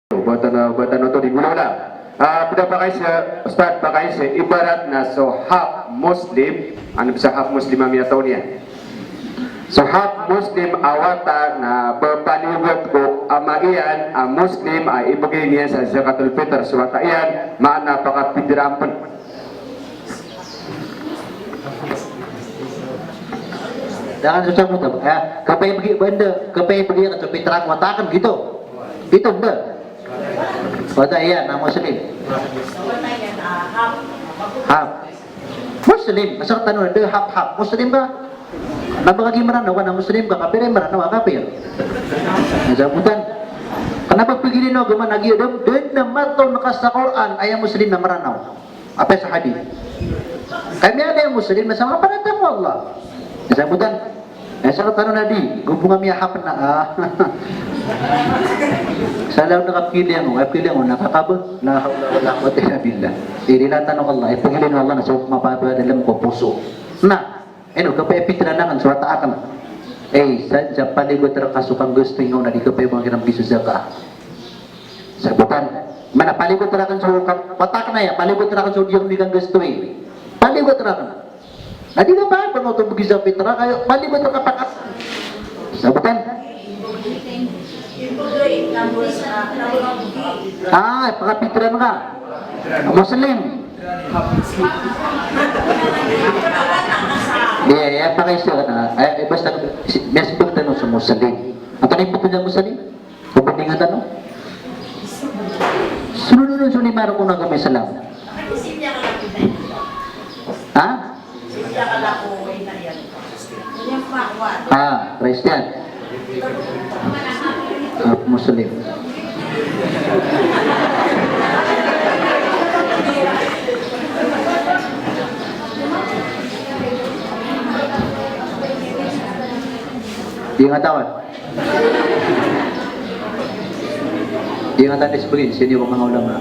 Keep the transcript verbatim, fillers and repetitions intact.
Ba tano, ba tano oto di golaola. Ah, pd a pakaiza, Ustadh, pakaiza, ibarat na so half Muslim, ano ba so half Muslim a miyataw niyan? So half Muslim a wata na pphaliyogat ko ama iyan a Muslim a ibgay niyan sa zakatul fitr so wata iyan, maana pakapitraan pn. Da akn so sabot, eh, kapaibgay, ba anda, kapaibgay akn so pitra ko wata akn, giyoto. Giyoto, ba? Wata iyan a Muslim. Half. Muslim, asar tano na da half-half. Muslim ka? Na ba kagiya Mranaw ka na Muslim ka, kapir i Mranaw a kapir. Na sabotan. Kna ba pagilin o agama na giya, da, da a mataw na ka sa Qur'an, aya Muslim na Mranaw. Apiya sa hadith. Kami a da a Muslim na sa manga paratiyaya ko Allah. Na sabotan. Eh, sa tano na di, gobong ami a hap na, ah. Sa law na kapagilin o, kapagilin o, na kakaba, la hawla wala quwwata illa billah. Irilat tano o Allah, ipagilin o Allah na so mapapadalam ko poso. Na, ino, kapaipitra akn so wata akn. Eh, sa, sa paliyogat rka so kanggasto ingka na di kapaibgay kiran biso zaka. Sabotan. Mana paliyogat rakn so ka-, wata akn aya, paliyogat rakn so di akn di kanggastoi. Paliyogat rakn. Na di ka pa, panoto bgi sa pitra, kayo, paliyogat rakn pakas. Sabotan. Ah, pakapitraan ka. Muslim. Iya, iya, pakaiza ka na. Ay, basta, miyasbag tano so Muslim. Antonaa i pitharo a Muslim? Pabandingan tano. Solod on so lima rokon o agama Islam. Ha? Ah, Kristiyan. Ah, Muslim. Di ngatawi. Di ngatawi, di sabagi, sii ko manga ulama.